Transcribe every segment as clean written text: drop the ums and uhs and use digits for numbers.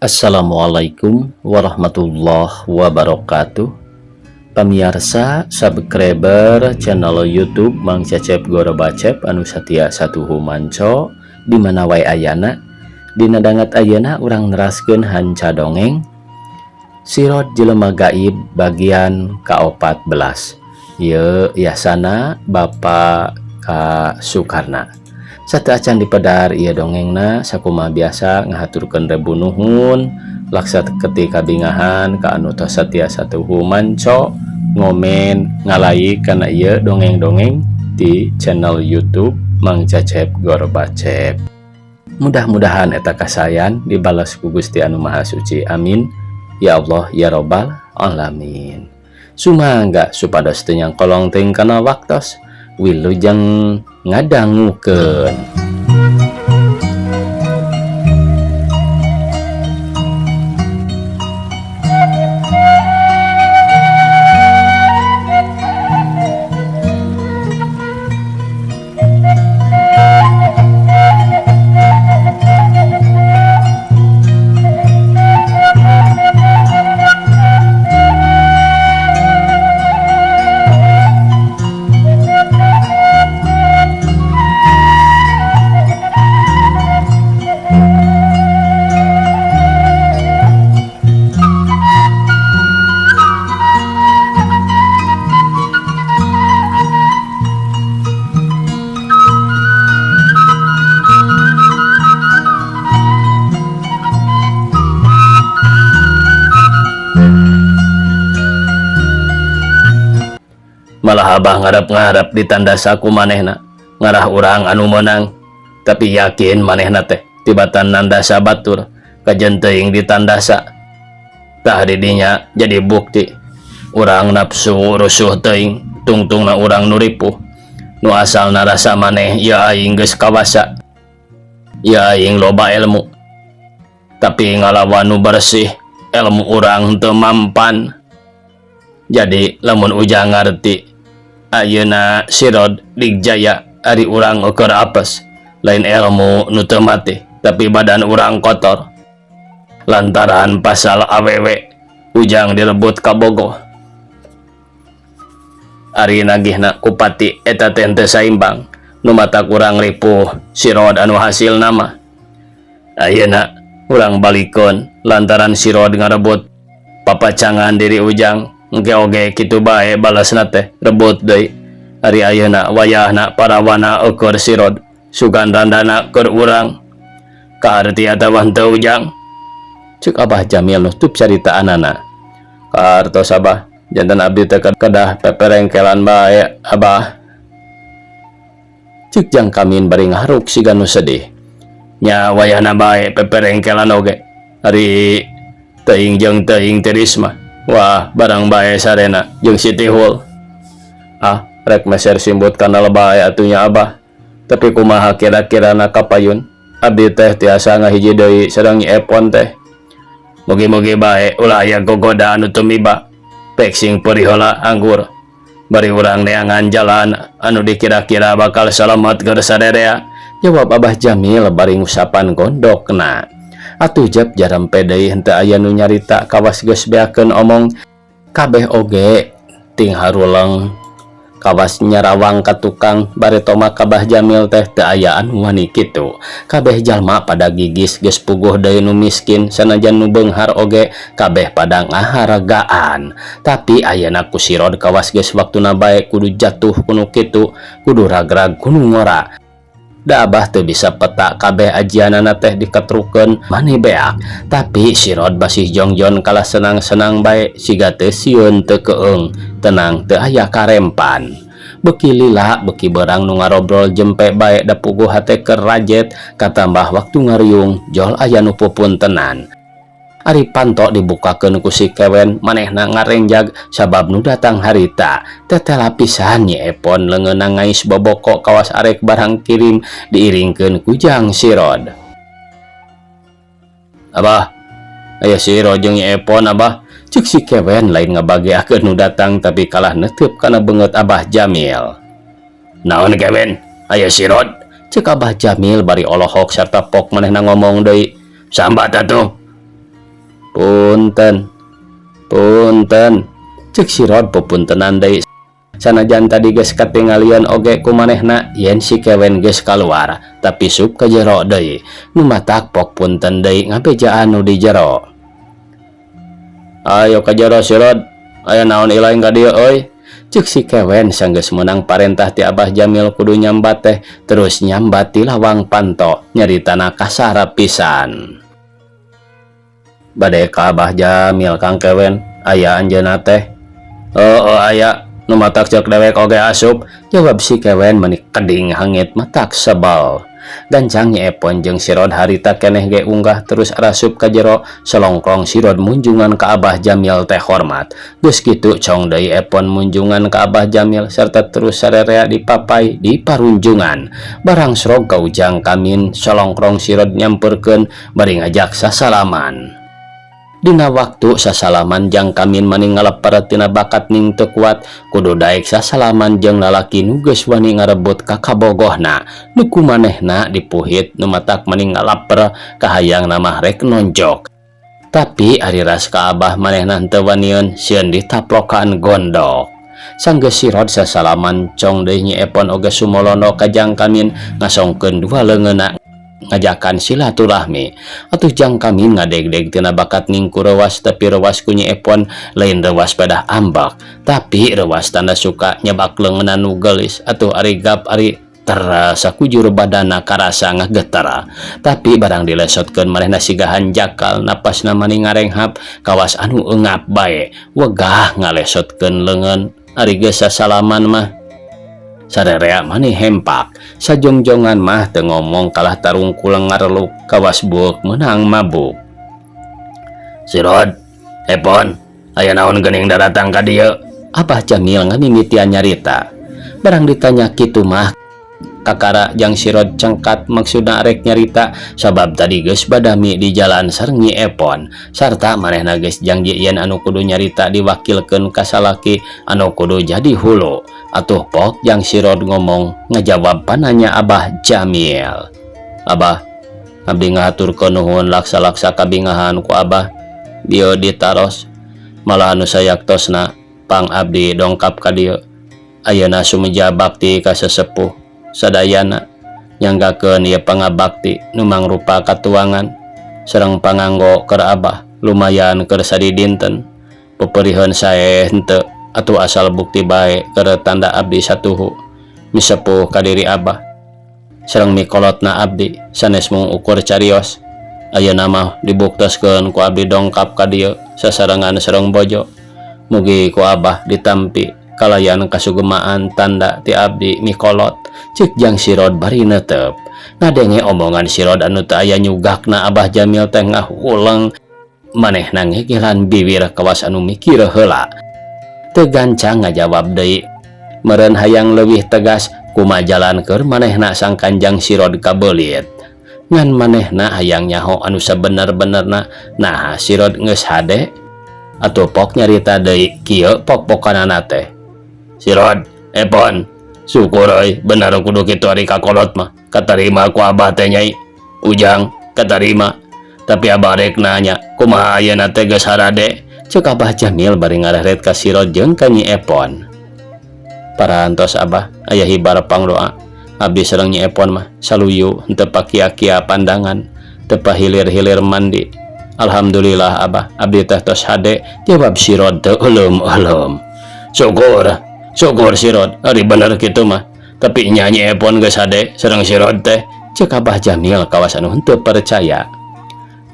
Assalamualaikum warahmatullahi wabarakatuh. Pamiarsa subscriber channel YouTube Mang Cecep Gorobacep anu satia satuhu manco di mana wae ayana. Dina danget ayeuna urang neraskeun hanca dongeng Sirod Jelema Gaib bagian ka-14. Ieu yasana Bapak K. Sukarna. Sateuacan dipedar ieu dongengna, sakumaha biasa ngahaturkeun rebu nuhun laksa ketika bingahan ka anu tos satia satuhu manco, ngomen, ngalike kana ieu dongeng-dongeng di channel YouTube Mang Cecep Gorbacep. Mudah-mudahan eta kasayan dibalas ku Gusti Anu Maha Suci. Amin ya Allah ya Robbal Alamin. Sumangga supados teu nyangkolong teuing kana waktos, wilujeng ngadangukeun. Malah Abah ngarep-ngarep ditandasa ku manehna ngarah urang anu menang, tapi yakin manehna teh tibatan nandasa batur kajen teuing ditandasa. Tah, didinya jadi bukti urang nafsu rusuh teuing, tungtungna urang nu ripuh nu asal narasa maneh ya aing geus kawasa ya, aing loba ilmu, tapi ngalawan nu bersih ilmu urang teu mampan. Jadi lamun Ujang ngarti ayeuna Sirod Digjaya, ari urang ukur apes, lain ilmu nu teu mati, tapi badan urang kotor lantaran pasal awewe Ujang direbut kabogoh. Ari nagihna kupati eta teh teu saimbang, nu mata kurang ripuh Sirod anu hasil nama. Ayeuna urang balikeun lantaran Sirod ngarebut papacangan diri Ujang, engke oge kitu bae balasna teh rebut deui. Ari ayeuna wayahna parawana eueur Sirod, sugan randana keur urang. Kaharti atawa henteu, Ujang? Cek Abah Jamil nutup caritaanana. Kahartos, Abah. Janten abdi teh kedah peperengkelan bae, Abah, cek Jang Kamin bari ngaharuk siga nu sedih. Nya, wayahna bae peperengkelan oge. Ari teuing jeung teuing tiris mah, wah, barang bae sarena jeung Siti Hul. Ah, rek meser simbut kana bae atunya, Abah. Tapi kumaha kira-kira na kapayun abdi teh tiasa ngahiji deui sareng Nyi Epon teh? Mugi-mugi bae ulah aya gogoda anu tumiba. Pek sing peurih heula anggur, bari urang neangan jalan anu dikira-kira bakal salamat keur sarerea, jawab Abah Jamil bari ngusapan gondokna. Atuh jep jarampe deui henteu aya nu nyarita, kawas geus beakeun omong kabeh oge ting haruleng kawas nyarawang ka tukang bare tomak ka Bah Jamil teh teu aya anu wani kitu. Kabeh jalma pada gigis, geus puguh deui nu miskin sanajan nu beunghar oge kabeh pada ngaharagaan. Tapi ayeuna ku Sirod kawas geus waktuna bae kudu jatuh kunu kitu, kudu ragrag kunu ngora. Da Abah teu bisa peta, kabeh ajianana teh diketrukeun mani beak. Tapi Sirod masih jongjon kalah senang-senang bae siga teu sieun, teu keung, tenang, teu aya karempan. Beki lila beki berang nu ngarobrol jempe bae, da puguh hate keur rajet katambah waktu ngariung jol aya nu pupuntenan. Ari panto dibukakeun ku si Kewen, manehna ngarenjag sabab nu datang harita tetela pisan Nyi Epon, leungeunna ngais boboko kawas arek barang kirim diiringkeun ku Jang Sirod. "Abah, aya Sirod jeung Nyi Epon, Abah," cek si Kewen, lain ngabageakeun nu datang tapi kalah netep kana beungeut Abah Jamil. "Naon, Kewen? Aya Sirod?" cek Abah Jamil bari olohok sarta pok manehna ngomong deui. "Sambat atuh." Punten, punten, cek si Rod pupuntenan deui, sanajan tadi geus katinggalian oge ku manehna yen si Kewen geus kaluar, tapi sup ka jero deui. Nu matak pok punten deui ngabejaan nu di jero. Ayo ka jero, si Rod, aya naon ilaing ka dieu euy? Cek si Kewen sanggeus meunang parentah ti Abah Jamil kudu nyambat teh, terus nyambat ti lawang panto, nyaritana kasar pisan. Bade ka Abah Jamil, Kang Kewen, aya anjeunna teh? Oh, aya, nu matak cek dewek oge asup, jawab si Kewen meni keding hangit matak sebel. Gancang Nyi Epon jeung si Rod harita keneh ge unggah terus arasup ka jero. Solongkrong si Rod munjungan ka Abah Jamil teh hormat. Geus kitu cong deui Epon munjungan ka Abah Jamil serta terus sarerea dipapai di parunjungan. Barang srog ka Ujang Kamin, solongkrong si Rod nyamperkeun bari ngajak sasalaman. Dina waktu sasalaman, Jang Kamin mani ngaleper tina bakat ning teu kuat kudu daek sasalaman jeung lalaki nu geus wani ngarebut ka kabogohna nu ku manehna dipuhit, nu matak mani ngalaper kahayang mah rek nonjok. Tapi ari ras ka abah manehna henteu waniun, sieun ditaplokan gondok. Sanggeus si Rod sasalaman, cong deui Nyi Epon oge sumolono ka Jang Kamin, ngasongkeun dua leungeunna ngajakan silaturahmi. Atuh Jang Kamin ngadegdeg tina bakat ning ku rewas, tapi rewas ku Nyi Epon lain rewas pedah ambak, tapi rewas tanda suka nyebak leungeunna nu geulis. Atuh ari gap ari terasa kujur badana karasa ngagetar, tapi barang dilesotkeun manehna siga hanjakal, napasna mani ngarenghap kawas anu eungap bae, wegah ngalesotkeun leungeun. Ari geus sasalaman mah sarerea mani hempak, sajongjongan mah teu ngomong, kalah tarungkul ngareluk kawas buuk meunang mabuk. Si Rod, Epon, aya naon geuning daratang ka dieu? Abah Jamil ngamimitian nyarita. Barang ditanya kitu mah kakara Jang Sirod cengkat maksudna arek nyarita, sabab tadi geus badami di jalan sareng Nyi Epon, sarta manehna geus janji yen anu kudu nyarita diwakilkeun ka salaki anu kudu jadi hulu. Atuh pok Jang Sirod ngomong ngajawab pananya Abah Jamil. Abah, abdi ngahaturkeun nuhun laksa-laksa kabingahan ku Abah bieu ditaros, malah anu sayaktosna pang abdi dongkap ka dieu. Ayeuna sumeja bakti ka sesepuh sadayana, nyanggakeun ieu pangabakti nu mangrupa katuangan sareng panganggo keur Abah, lumayan keur sadidinten. Peperiheun sae henteu, atuh asal bukti bae keur tanda abdi satuhu misepuh ka diri Abah sareng mikolotna abdi, sanes mung ukur carios. Ayeuna mah dibuktoskeun ku abdi dongkap ka dieu sasarengan sareng bojo. Mugi ku Abah ditampi kalayan kasugemaan tanda ti abdi mikolot, cek Jang Sirod bari netep. Ngadenge omongan Sirod anu teu aya nyugakna, Abah Jamil teh ngahuleng. Manehna ngegelan biwir kawas anu mikir heula, teu gancang ngajawab deui, meureun hayang leuwih tegas kumaha jalan keur manehna sangkan Jang Sirod kabelit. Ngan manehna hayang nyaho anu sabener-benerna, nah Sirod geus hade. Atuh pok nyarita deui kieu pok-pokanana teh. Sirod, Epon, syukur euy, bener kudu kitu ari kakolot mah katarima ku Abah teh. Nyai, Ujang, katarima, tapi Abah rek nanya, kumaha ayeuna teh, geus harade? Cek Abah Jamil bari ngareret ka Sirod jeung ka Nyi Epon. Parantos, Abah, aya hibar pangdoa. Abdi sareng Nyi Epon mah saluyu, henteu pakia-kia pandangan, teu pahilir-hilir mandi. Alhamdulillah, Abah, abdi teh tos hade, jawab Sirod teu euleuh-euleuh. Syukur, syukur, Sirod, ari bener kitu mah. Tapi nya Nyi Epon geus hade sareng Sirod teh? Cek Abah Jamil kawas anu henteu percaya.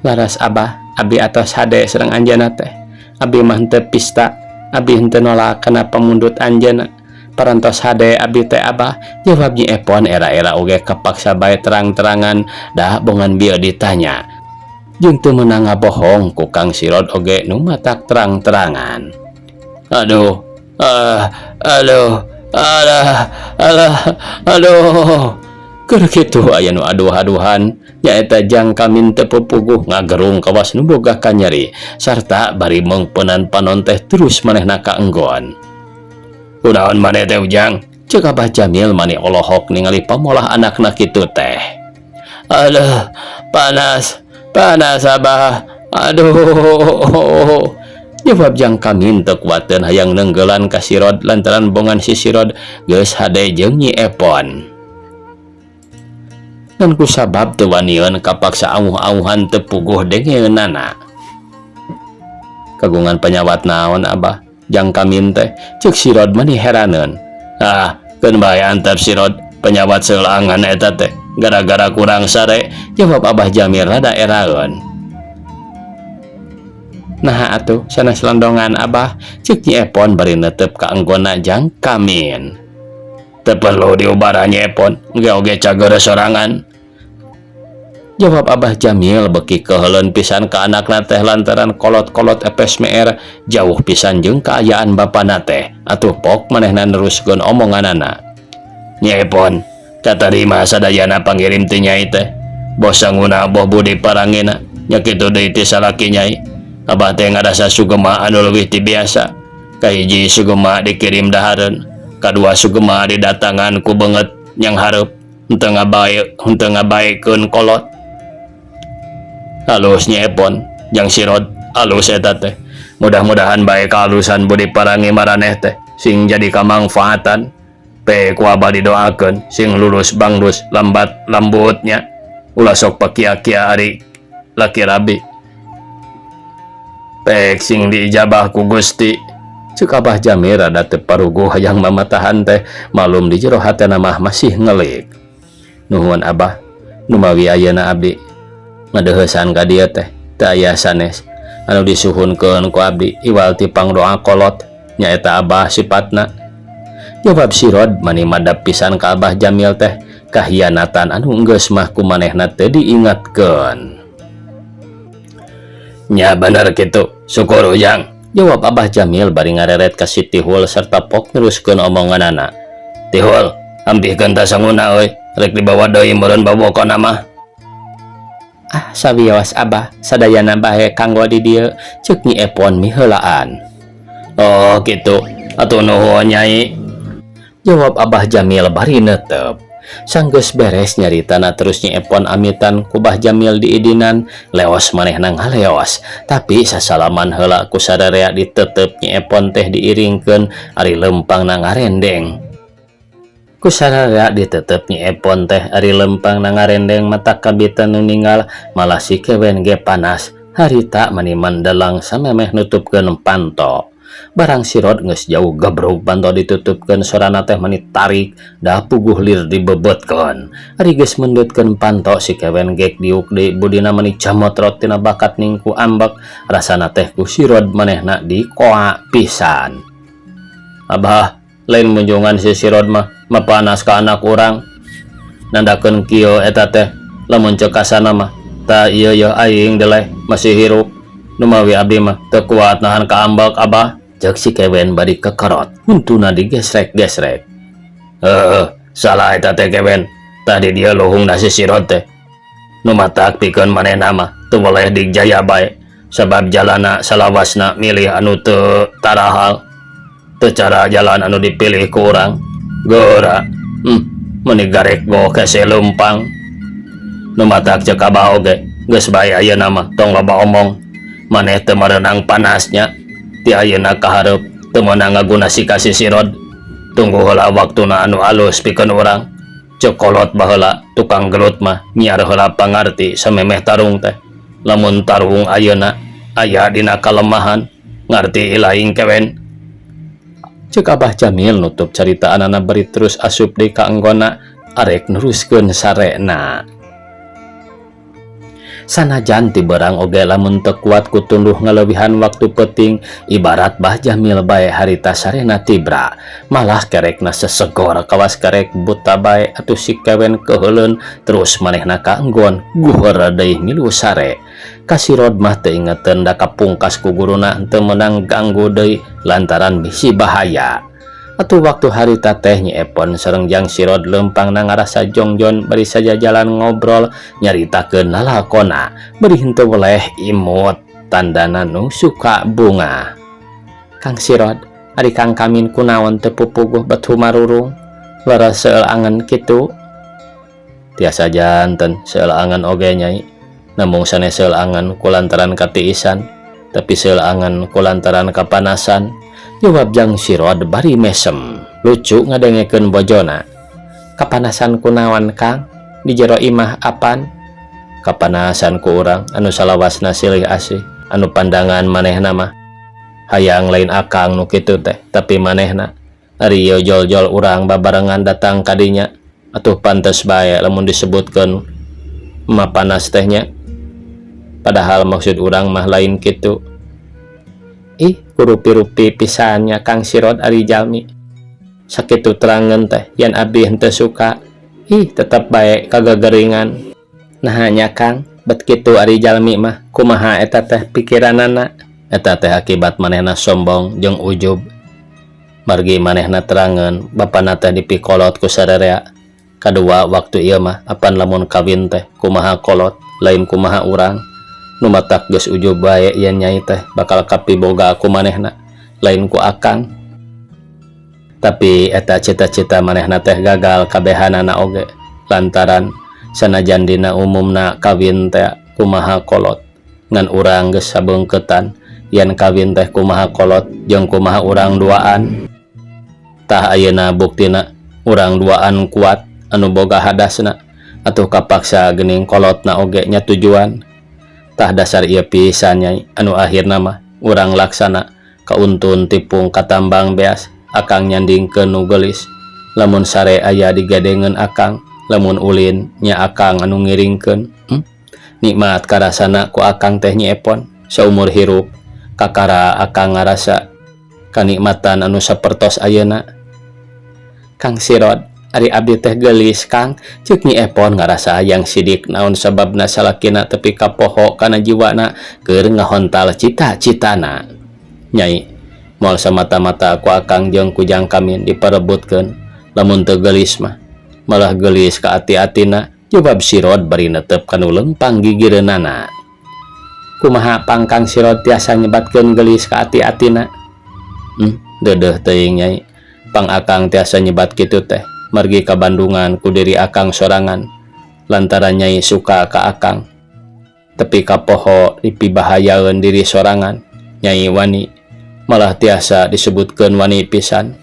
Laras, Abah, abdi atos hade sareng anjeunna teh. Abdi mah henteu pista, abdi henteu nolak kana pamundut anjeunna. Parantos hade abdi teh, Abah, jawab Nyi Epon era-era oge kapaksa bae terang-terangan, dah bongan bieu ditanya. Jeung teu meunang ngabohong ku Kang Sirod oge nu matak terang-terangan. Aduh, ah, aduh, alah, alah, aduh. Keur kitu aya nu aduh-aduhan, nyaeta Jang Kamin teu pupuguh ngagerung kawas nu boga kanyeri sarta bari meungpeunan panon teh terus manehna kaenggon. Kunaon maneh teh, Ujang? Cek Abah Jamil mani olohok ningali pamolah anakna kitu teh. Aduh, panas, panas, Abah. Aduh, jawab Jang Kamin teu kuateun hayang neunggelan ka Sirod lantaran bongan si Sirod geus hade jeung Nyi Epon. Ngan kusabab teu wanian kapaksa awuh-awuhan teu puguh dengeunana. Kagungan panyawat naon, Abah? Jang Kamin teh, ceuk Sirod mani heraneun. Ah, keun bae antep, Sirod, penyawat seulangan eta teh gara-gara kurang sare, jawab Abah Jamil rada eraeun. Nah atuh sanes londongan, Abah, ceuk Nyi Epon bari netep ka anggona Jang Kamin. Teu perlu diubaran, Nyi Epon, ge oge cager sorangan, jawab Abah Jamil beki keheleun pisan ka anakna teh lantaran kolot-kolot epes meer jauh pisan jeung kaayaan bapana teh. Atuh pok manehna neruskeun omonganana. Nyi Epon, katarima sadayana pangirim ti Nyai teh, boh sanguna boh budi parangina nya kitu deui ti salaki Nyai. Abah teh ngarasa sugema anu leuwih ti biasa. Kahiji, sugema dikirim dahareun. Kadua, sugema didatangan ku beungeut nyanghareup henteu ngabae, henteu ngabaekeun kolot. Halus, Nyi Epon, Jang Sirod, alus eta teh. Mudah-mudahan bae kahalusan budi parangi maraneh teh sing jadi kamangfaatan. Pe ku Abah didoakeun sing lulus banglus lambat lambutnya, ulah sok pakia-kia ari laki rabi. Pek sing diijabah ku Gusti, ceuk Abah Jamil rada teu paruguh hayang mamatahan teh, malum di jero hatena mah masih ngelik. Nuhun, Abah. Numawi ayeuna abdi ngadeuheusan ka dieu teh teu aya sanes anu disuhunkeun ku abdi iwal ti pangdoa kolot, nyaeta Abah sipatna, jawab Sirod mani madap pisan ka Abah Jamil teh kahianatan anu enggeus mah ku manehna teu diingatkeun. Nya bener kitu, syukur, Ujang, jawab Abah Jamil bari ngareret ka si Tihul serta pok neruskeun omonganana. Tihul, ampihkeun tah sanguna euy, rek dibawa deui meureun babokona mah. Ah, sawios, Abah, sadayana bae kanggo di dieu, ceuk Nyi Epon miheulaan. Oh, kitu. Atuh nuhun, Nyai, jawab Abah Jamil bari netep. Sanggeus beres nyaritana terus Nyi Epon amitan ku Bah Jamil diidinan leos manehna ngaleos, tapi sasalaman heula ku sararea ditetep. Nyi Epon teh diiringkeun ari lempangna ngarendeng. Ku sararea ditetep Nyi Epon teh ari lempangna ngarendeng mata kabita nu ninggal, malah si Kewen ge panas harita mani mandelang samemeh nutupkeun panto. Barang Sirod geus jauh, gebrug panto ditutupkeun, sorana teh mani tarik da puguh lir dibebetkeun. Ari geus mendutkeun panto, si Kewen gek diuk deui, budina mani camotrot tina bakat ningku ambek. Rasana teh ku Sirod manehna dikoa pisan. Abah, lain munjungan si Sirod mah mapanas ka anak urang. Nandakeun kieu eta teh lamun ceuk kasana mah ta ieu ye aing deleh masih hirup. Numawi abdi mah teu kuat nahan ka ambek, Abah, ceuk si Kewen bari kekerot huntuna digesrek-gesrek. Heuh, salah eta teh, Kewen. Tadi dia luhung si Sirod teh. Nu matak pikeun manehna mah teu weleh digjaya bae, sabab jalana salawasna milih anu teu tarahal, teu cara jalan anu dipilih ku urang. Geura, meuni garek go kese leumpang. Nu matak ceuk Abah oge geus bae ayeuna mah tong loba omong. Maneh teu merenang panasnya. Ti ayeuna ka hareup teu meunang ngaguna si ka si Sirod. Tunggu heula waktuna anu alus pikeun urang. Ceuk kolot baheula, tukang gelut mah nyiar heula pangarti samemeh tarung teh. Lamun tarung ayeuna aya dina kalemahan. Ngarti ilaing, Kewen? Ceuk Abah Jamil nutup caritaanana bari terus asup deui ka anggona arek neruskeun sarena. Sanajan ti berang oge lamun teu kuat ku tunduh ngaleuwihan waktu peuting, ibarat Bah Jamil bae harita sarena tibra, malah kerekna sesegor kawas kerek buta bae. Atuh si Kewen keuheuleun terus manehna ka enggon guheur deui milu sare. Ka Sirod mah teu ingeteun da kapungkas ku guruna teu meunang ganggu deui lantaran bisi bahaya. Atuh waktu harita teh Nyi Epon sareng Jang Sirod lempangna ngarasa jongjon bari sajajalan ngobrol nyaritakeun lalakona bari henteu weleh imut tandana nu suka bunga. Kang Sirod, ari Kang Kamin kunaon teu pupuguh bet humarurung leres seueur angen kitu? Tiasa janten seueur angen oge, Nyai. Namung sanes seulangan kulantaran katiisan, tapi seulangan kulantaran kapanasan, jawab Jang Sirod bari mesem. Lucu ngadengekeun bojona. Kapanasan kunaon, Kang? Di jero imah apan? Kapanasan ku urang anu salawasna silih asih, anu pandangan manehna mah hayang lain akang nu kitu teh, tapi manehna. Ari ieu jol-jol urang babarengan datang ka dinya, atuh pantes bae lamun disebutkeun mapanas teh nya. Padahal maksud urang mah lain kitu. Ih, kurupi-rupi pisan nya Kang Sirod ari jalmi. Sakitu terangeun teh yen abdi henteu suka. Ih, tetep bae kagageringan. Naha nya Kang, bet kitu ari jalmi mah, kumaha eta teh pikiranana? Eta teh akibat manehna sombong jeung ujub. Margi manehna terangeun bapana teh dipikolot ku sarerea. Kadua waktu ieu mah apan lamun kawin teh kumaha kolot, lain kumaha urang. Nu matak geus ujub bae yen nyai teh bakal kapiboga ku manehna, lain ku akang. Tapi eta cita-cita manehna teh gagal kabehanana oge lantaran sanajan dina umumna kawin teh kumaha kolot, ngan urang geus sabeungkeutan yen kawin teh kumaha kolot jeung kumaha urang duaan. Tah ayeuna buktina urang duaan kuat anu boga hadasna, atuh kapaksa geuning kolotna oge nya tujuan. Tah dasar ieu pisan nyai, anu akhirna mah urang laksana kauntun tipung katambang beas, akang nyandingkeun nu geulis. Lamun sare aya digadengeun akang, lamun ulin nya akang anu ngiringkeun. Nikmat karasana ku akang teh Nyi Epon, saumur hirup kakara akang ngarasa kanikmatan anu sapertos ayeuna. Kang Sirod, ari abdi teh geulis Kang, ceuk Nyi Epon ngarasa hayang sidik naon sababna salakina tepi ka poho kana jiwana keur ngahontal cita-citana. Nyai, moal samata-mata ku akang jeung ku Jang Kamin diparebutkeun lamun teu geulis mah, malah geulis ka ati-atina, jawab Sirod bari netep kanu lempang gigireunana. Kumaha pang Kang Sirod tiasa nyebatkeun geulis ka ati-atina? Deudeuh teuing nyai, pang akang tiasa nyebat kitu teh margi kabandungan ku diri akang sorangan lantaran nyai suka ka akang tepi ka poho dipibahayaeun diri sorangan. Nyai wani, malah tiasa disebutkeun wani pisan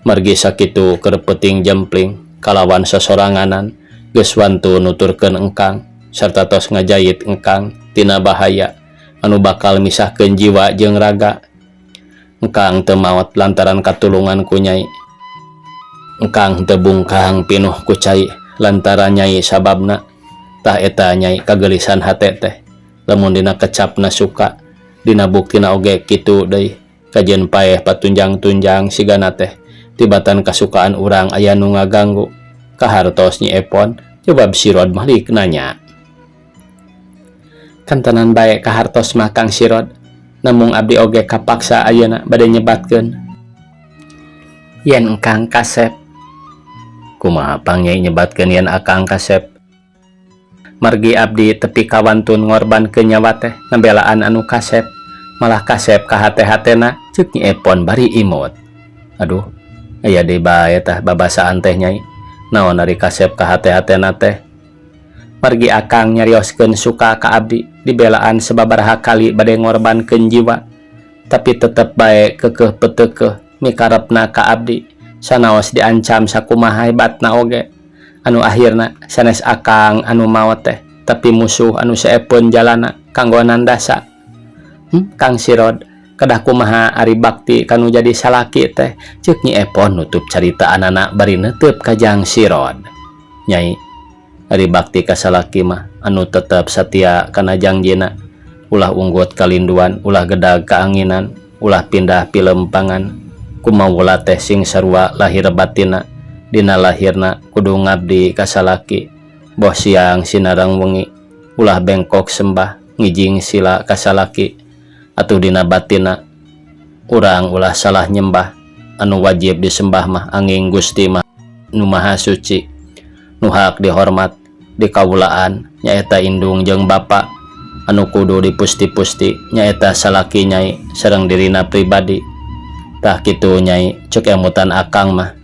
margi sakitu keur peuting jempling kalawan sasoranganan geus wantu nuturkeun engkang sarta tos ngajait engkang tina bahaya anu bakal misahkeun jiwa jeung raga. Engkang teu maot lantaran katulungan ku nyai. Engkang teu bungkang pinuh ku cai lantaran nyai sababna. Tah eta nyai kageulisan hate teh lamun dina kecapna suka, dina buktina oge kitu deui, kajeun paeh patunjang-tunjang sigana teh tibatan kasukaan urang aya nu ngaganggu. Kahartos Nyi Epon, jawab Sirod malik nanya. Kantenan bae kahartos mah Kang Sirod, namung abdi oge kapaksa ayeuna bade nyebatkeun yen engkang kasep. Kumaha pang nyai nyebatkeun yen akang kasep? Margi abdi tepi kawantun ngorbankeun nyawa teh ngabelaan anu kasep, malah kasep ka hate-hatena, ceuk Nyi Epon bari imut. Aduh, aya deui bae tah babasaan teh nyai, naon ari kasep ka hate-hatena teh? Margi akang nyarioskeun suka ka abdi dibelaan sababaraha kali bade ngorbankeun jiwa, tapi tetep bae keukeuh peuteukeuh mikarepna ka abdi sanaos diancam sakumaha hebatna oge, anu akhirna sanes akang anu maot teh tapi musuh anu seepeun jalana kanggo nandasa. Kang Sirod, kedah kumaha ari bakti kanu jadi salaki teh? Ceuk Nyi Epon nutup caritaanana bari neuteup ka Jang Sirod. Nyai, ari bakti ka salaki mah anu tetep satia kana jangjina, ulah unggut kalinduan, ulah gedag kaanginan, ulah pindah pilempangan. Kumawula teh sing sarua lahir batinna, dina lahirna kudu ngabdi ka salaki boh siang sinareng wengi, ulah bengkok sembah ngijing sila ka salaki. Atuh dina batinna urang ulah salah nyembah, anu wajib disembah mah anging Gusti mah nu Maha Suci, nu hak dihormat dikawulaan nyaeta indung jeung bapa, anu kudu dipusti-pusti nyaeta salaki nyai sareng dirina pribadi. Tah kitu nyai, ceuk emutan akang mah.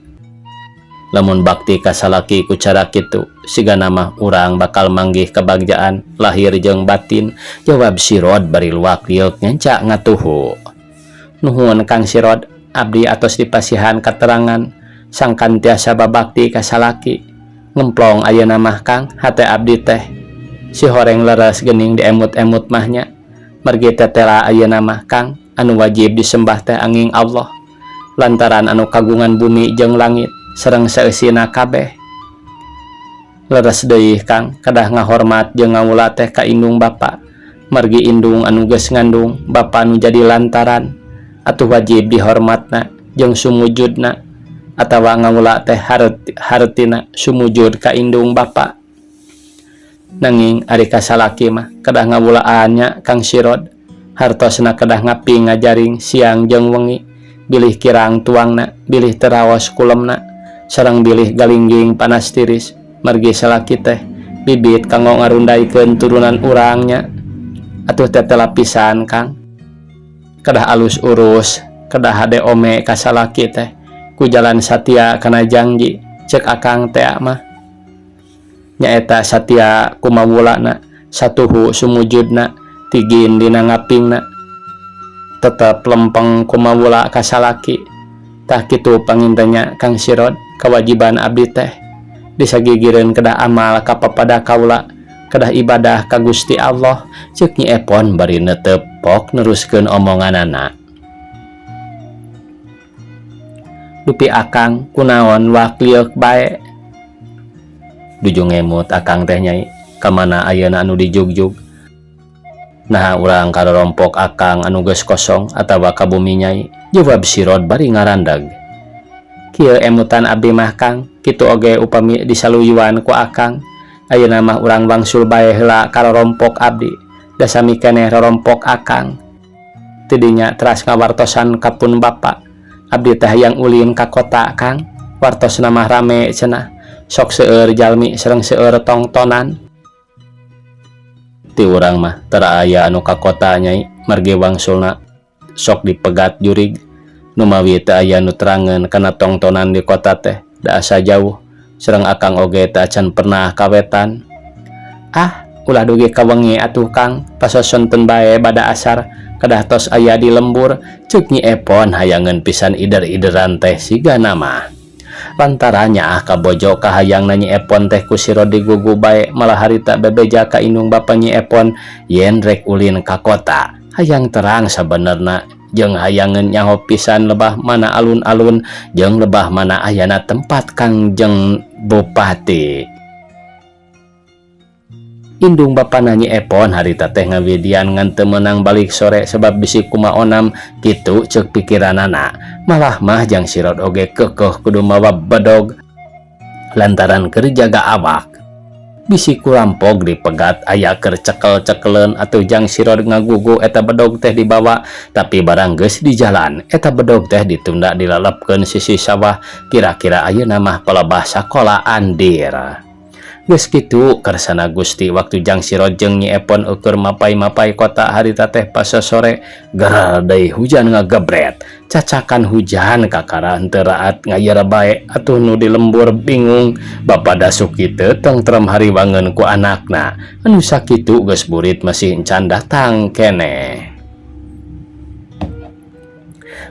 Lamun bakti ka salaki ku cara kitu, sigana mah urang bakal manggih kabagjaan lahir jeung batin, jawab Sirod bari luak lieuk ngenca ngatuhu. Nuhun Kang Sirod, abdi atos dipasihan katerangan sangkan tiasa babakti ka salaki. Ngemplong ayeuna mah Kang, hate abdi teh. Sihoreng leres geuning diemut-emut mah nya. Margi tetela ayeuna mah Kang, anu wajib disembah teh anging Allah. Lantaran anu kagungan bumi jeung langit sareng saeusina kabeh. Leres deui Kang, kedah ngahormat jeung ngawula teh ka indung bapa. Margi indung anu geus ngandung, bapa anu jadi lantaran. Atuh wajib dihormatna jeung sumujudna atawa ngawula teh hartina sumujud ka indung bapa. Nanging ari ka salaki mah kedah ngawulaan nya Kang Sirod. Hartosna kedah ngaping ngajaring siang jeung wengi, bilih kirang tuangna, bilih teu raos kulemna, sareng bilih galingging panas tiris. Margi salaki teh bibit kanggo ngarundaikeun turunan urang nya. Atuh tetela pisan Kang. Kedah alus urus, kedah hade ome ka salaki teh ku jalan satia kana janji cek akang teh mah. Nyaeta satia kumawulana, satuhu sumujudna, tigin dina ngapingna, tetep lempeng kumawula ka salaki. Tah kitu pangintanya Kang Sirod, kewajiban abdi teh disagigireun kedah amal ka papada kaula, kedah ibadah ka Gusti Allah, ceuk Nyi Epon bari neuteup pok neruskeun omonganana. Dupi akang kunaon wak lieuk bae. Duju ngemut akang teh nyai, kamana ayeuna anu dijugjug. Nah urang karorompok akang anu geus kosong atawa ka bumi nyai, jawab Sirod bari ngarandag. Kieu emutan abdi mah Kang, kitu oge upami disaluyuan ku akang. Ayeuna mah urang wangsul bae heula karorompok abdi, da sami keneh rorompok akang. Tidinya teras ngawartosan ka pun bapa. Abdi teh hayang ulin ka kota Kang, wartosna mah rame cenah. Sok seueur jalmi sareng seueur tongtonan. Ti urang mah tara aya anu ka kota nyai, margi wangsulna sok dipegat jurig. Numawi teu aya nu terangeun kana tongtonan di kota teh, da asa jauh. Sareng akang oge teh acan pernah kawetan. Ah, ulah dugi ka wengi atuh Kang, pasosonten bae bada asar kedah tos aya di lembur, ceuk Nyi Epon hayangeun pisan ider-ideran teh sigana mah. Lantaran nyaah kabojo kahayangna Nyi Epon teh ku Sirod digugu bae, malah harita bebeja ka indung bapa Nyi Epon yen rek ulin ka kota. Hayang terang sabenerna jeung hayangeun nyaho pisan lebah mana alun-alun jeung lebah mana ayana tempat Kangjeng Bupati. Indung bapana Nyi Epon harita teh ngawidian ngan teu meunang balik sore sebab bisi kumaonam kitu ceuk pikiranana. Malah mah jang Sirod oge keukeuh kudu mawa bedog lantaran keur jaga awak. Bisi kurampog dipegat aya keur cekel-cekeleun atuh jang Sirod ngagugu eta bedog teh dibawa, tapi barang geus di jalan eta bedog teh ditunda dilalepkeun sisi sawah, kira-kira ayeuna mah palebah sakola andir. Geus kitu kersana Gusti waktu jang Sirod jeung Nyi Epon ukur mapai-mapai kota harita teh pas sore gerer deui hujan ngagebret. Cacakan hujan kakara henteu raat ngayera bae atuh nu di lembur bingung. Bapa Dasuki teu tengtrem hariwangeun ku anakna anu sakitu geus burit masih encan datang keneh.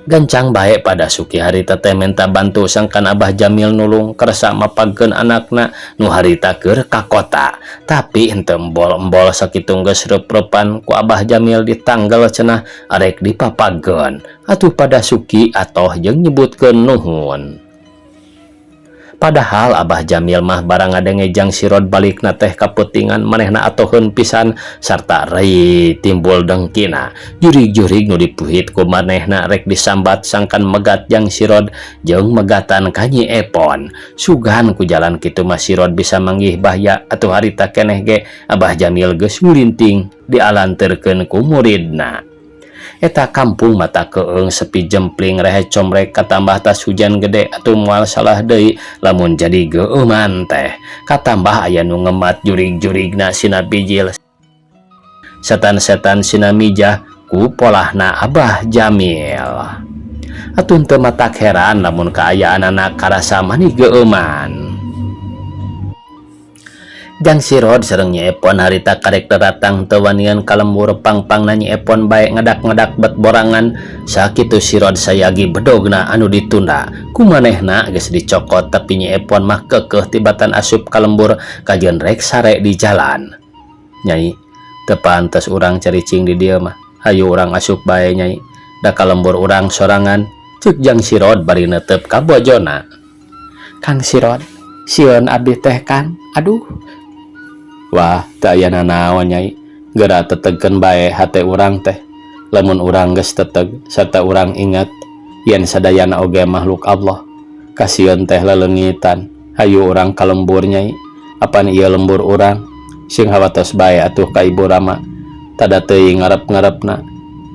Gancang bae pada Suki harita teh menta bantu sangkan Abah Jamil nulung kersa mapagkeun anakna nu harita keur ka kota. Tapi henteu embol-embol sakitu geus reup-reupan ku Abah Jamil ditanggal cenah arek dipapageun. Atuh pada Suki atoh jeung nyebutkeun nuhun. Padahal Abah Jamil mah barang ngadenge jang Sirod balikna teh kaputingan manehna atoheun pisan sarta rei timbul dengkina. Jurig-jurig nu dipuhit ku manehna rek disambat sangkan megat jang Sirod jeung megatan ka Nyi Epon. Sugan ku jalan kitu mah Sirod bisa manggih bahya atuh harita keneh ge Abah Jamil geus ngulinting dialanterkeun ku muridna. Eta kampung mata keung sepi jempling rehe comrek katambah tas hujan gede atuh moal salah deui lamun jadi geueuman teh. Katambah aya nu ngemat jurig-jurigna sina bijil setan-setan sina mijah ku polahna Abah Jamil. Atuh teu matak heran lamun kaayaanana karasa mani geueuman. Jang Sirod sareng Nyi Epon harita karek daratang teu wanian ka lembur pang-pangna Nyi Epon bae ngadak-ngadak bet borangan sakitu Sirod sayagi bedogna anu ditunda ku manehna geus dicokot tapi Nyi Epon mah keukeuh tibatan asup ka lembur kajeun rek sare di jalan. Nyai, teu pantes urang caricing di dieu mah, hayu urang asup bae Nyai, da ka lembur urang sorangan, ceuk Jang Sirod bari neuteup ka bojona. Kang Sirod, sieun abdi teh Kang, aduh. Wah, teu aya nanaon Nyai, geura tetegkeun bae hate urang teh. Lamun urang geus teteg sarta urang ingat yen sadayana oge makhluk Allah, kasieun teh leleungitan. Hayu urang ka lembur Nyai, apan ieu lembur urang? Sing hawatos bae atuh ka ibu rama, tada teuing ngarep-ngarepna.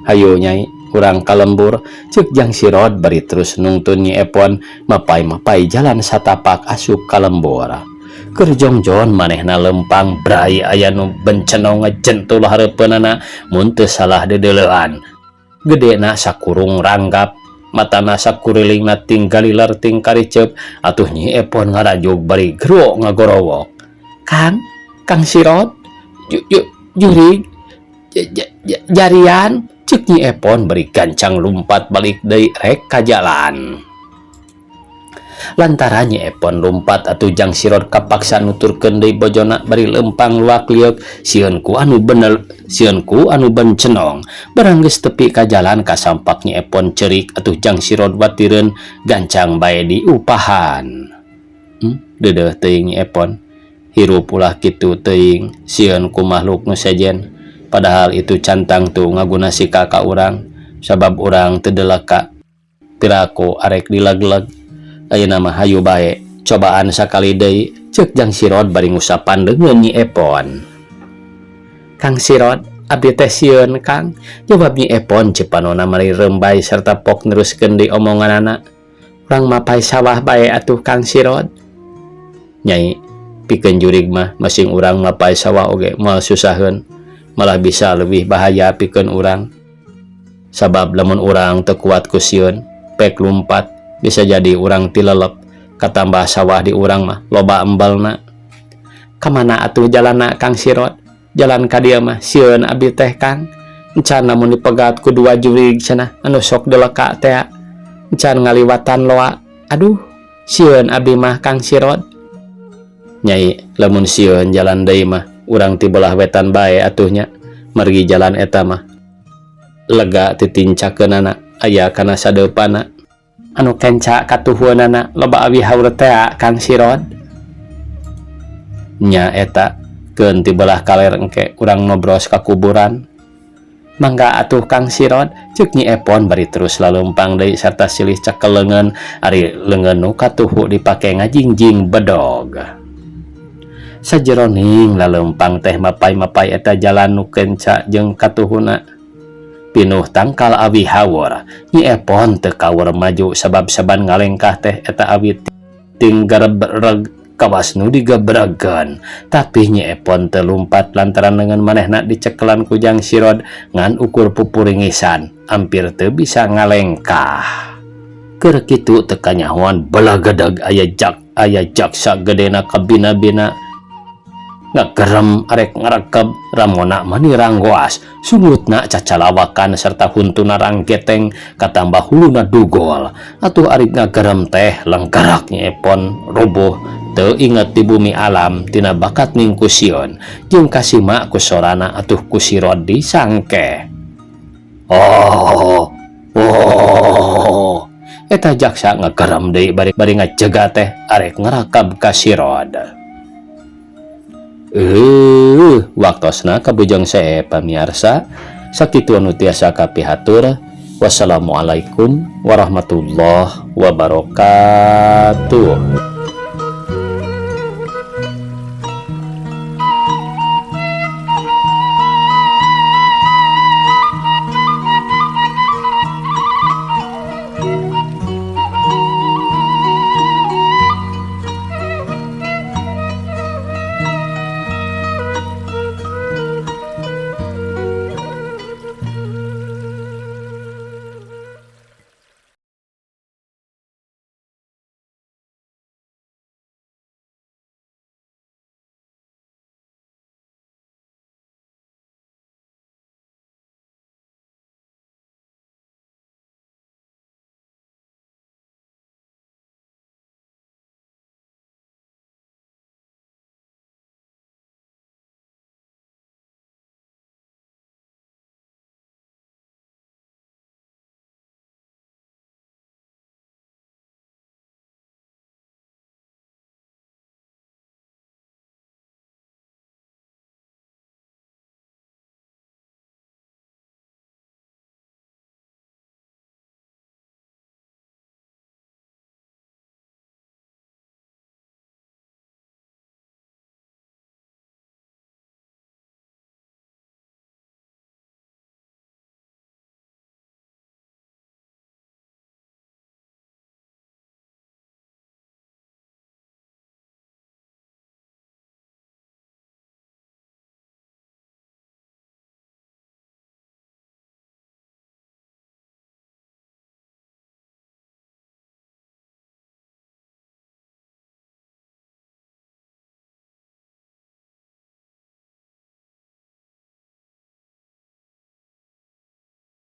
Hayu Nyai, urang ka lembur, ceuk Jang Sirod bari terus nungtun Nyi Epon mapay-mapay jalan satapak asup ka lembur. Keur jongjon manehna lempang brai aya nu bencenong ngajentul hareupeunana mun teu salah deudeulean. Gedena sakurung ranggap, matana sakurilingna ting galiler ting kariceup, atuh Nyi Epon ngarajug bari gero ngagorowok. Kang, Kang Sirod, ju, ju, jurig, jarian, ceuk Nyi Epon bari gancang lumpat balik deui rek ka jalan. Lantaran Nyi Epon lumpat atuh Jang Sirod kapaksa nuturkeun deui bojona bari lempang luak lieuk sieun ku anu bener sieun ku anu bencenong. Barang geus tepi ka jalan kasampak Nyi Epon ceurik atuh Jang Sirod watireun gancang bae diupahan. Deudeuh teuing Nyi Epon. Hirup ulah kitu teuing sieun ku makhluk nu sejen. Padahal itu cantang tuh ngaguna sika ka urang sabab urang teu deleka. Piraku arek dileg-leg. Ayeuna mah hayu bae cobaan sakali deui, ceuk Jang Sirod bari ngusapan leungeun Nyi Epon. Kang Sirod, abdi teh sieun Kang, jawab Nyi Epon cepanona mari rembay serta pok neruskeun deui omonganana. Urang mapay sawah bae atuh Kang Sirod. Nyai, pikeun jurig mah masing urang mapay sawah oge moal susaheun, malah bisa leuwih bahaya pikeun urang. Sabab lamun urang teu kuat ku sieun, pek lumpat, bisa jadi urang tilelep, katambah sawah di urang mah loba embalna. Kamana atuh jalanna Kang Sirod? Jalan ka dieu mah sieun abdi teh Kang. Encan lamun dipegat ku dua jurig cenah anu sok deleka tea. Encan ngaliwatan loa. Aduh, sieun abdi mah Kang Sirod. Nyai, lamun sieun jalan deui mah urang ti belah wetan bae atuh nya. Margi jalan eta mah lega titincakeunana aya kana sadeupana. Anu kenca katuhueunana loba awi haur tea Kang Sirod. Nya eta keun ti belah kaler engke urang nobros ka kuburan. Mangga atuh Kang Sirod, ceuk Nyi Epon bari terus laleumpang deui sarta silih cekel leungeun ari leungeun nu katuhu dipake ngajingjing bedog. Sajeroning laleumpang teh mapay-mapay eta jalan nu kenca jeung katuhuna pinuh tangkal awi hawur. Nyi Epon teu kawer maju sabab saban ngalengkah teh eta awi ting garebreg kawas nu digebregeun. Tapi Nyi Epon teu lumpat lantaran leungeun manehna dicekelan ku Jang Sirod ngan ukur pupuringisan ampir teu bisa ngalengkah. Keur kitu teu kanyahoan balagedeg aya jaksa gedena kabina-bina ngagerem arek ngarekeb ramona mani ranggoas sungutna cacalawakan serta huntuna ranggeteng katambah huluna dugol. Atuh ari ngagerem teh lengkerak Nyi Epon roboh teu inget di bumi alam tina bakat ningkusion jeung kasima ku sorana atuh ku Sirod disangke. Oh, oh, eta jaksa ngagerem deui bari ngajega teh arek ngarakab ka Sirod. Waktosna kabujang sae pamiarsa, sakitu anu tiasa kapihatur. Wassalamualaikum warahmatullahi wabarakatuh.